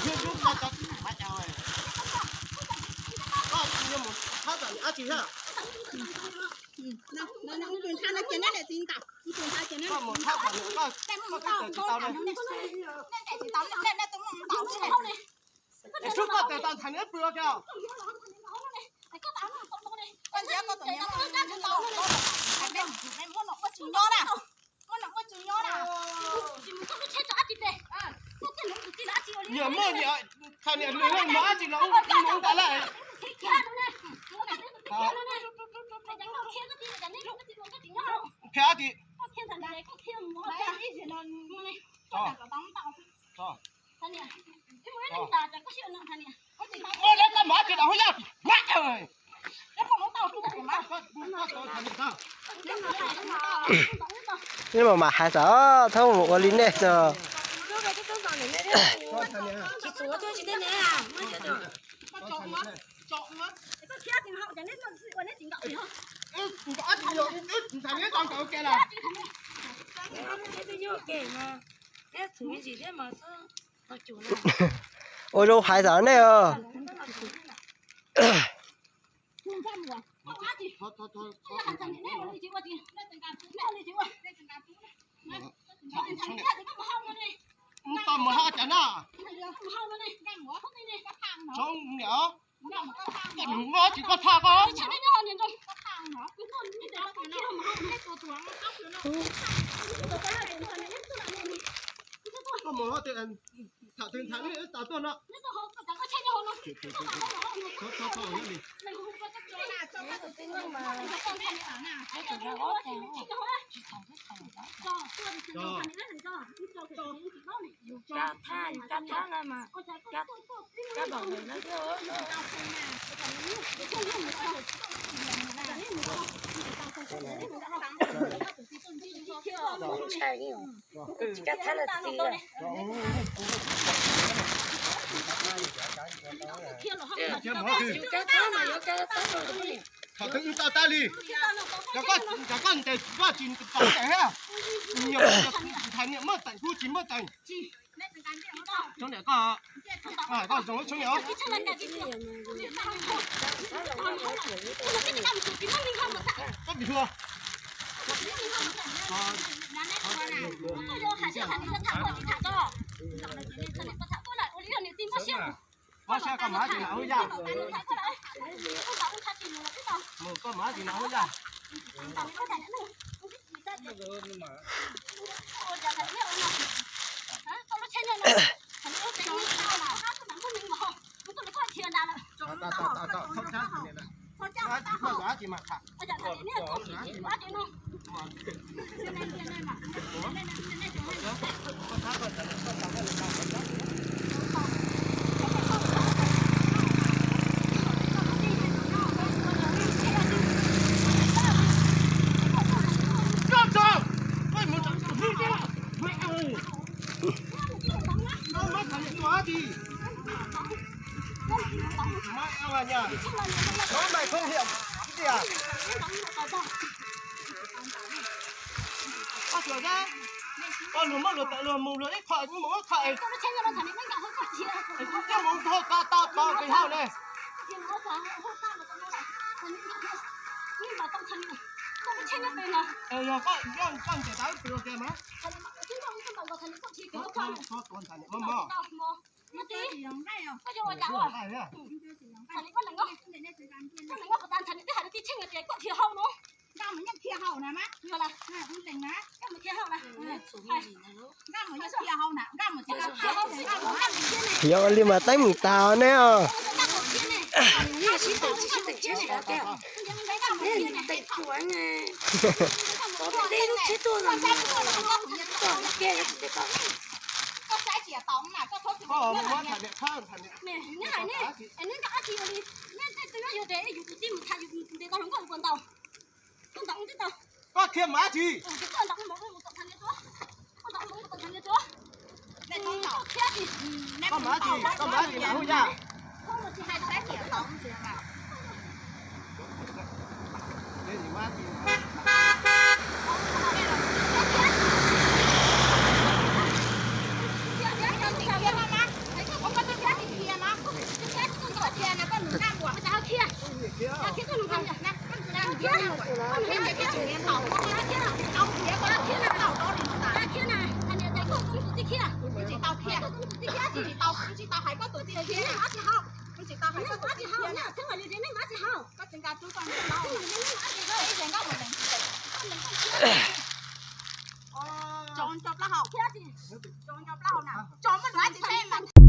Ntub ntub koj cov, koj yuav mus thab tam niam dab tsi thiab? Koj mus thab tam niam, koj twb tawm tsis tau li. Es tsuav koj tawm tau ntxhais niam pw ua ke. Niam muaj niam, txhais niam lwm mus dab tsi los mus tas lawm. Qhia dab tsi? Muaj dab tsi los hu yaj. Neb mam mam hais xav thaub mus ua li nej txog. Ua zoo hais xav nej os. Tau mus haj cas na. Tsob niam, koj nws nyob tsis koj thaj koj. Koj mus haj tias tham tsis tham ib tau tuaj no. Thaum twg wb tau tab li, cov koj ntes koj tsis tau ntes thiab. Nyuam qhuav tham niam muaj teem kuj tsis muaj teem. Tsob niam koj, koj zoo lub tsob niam. Koj pim hlua. Pob saib koj mam haj tsis nam hub yaj. Mus koj mam haj tsis nam hub yaj. Koj luag muab luag tawm luag mus luag ib qho mus ib qho es koj mus tau tau tau nqis hauj ne. Yog koj ncaim tas pem ua ke mas. Yog li mas teeb meem tas ne os. Koj qhia mas dab tsi? Koj mas dab tsi? Koj mas dab tsi nam hub yaj? Tsis tau khiav, tsis tau hais koj tus txiv khiav, tsis tau hais koj tus txiv khiav, tsis tau hais koj tus txiv khiav, tsis tau hais koj tus txiv khiav. Koj tsis nkag rub koj niam hlob, ib yam nkauj mus lees tsis tau. Tso nco plaub hau, tso nco plaub hau na, tso muab duav tsis teb.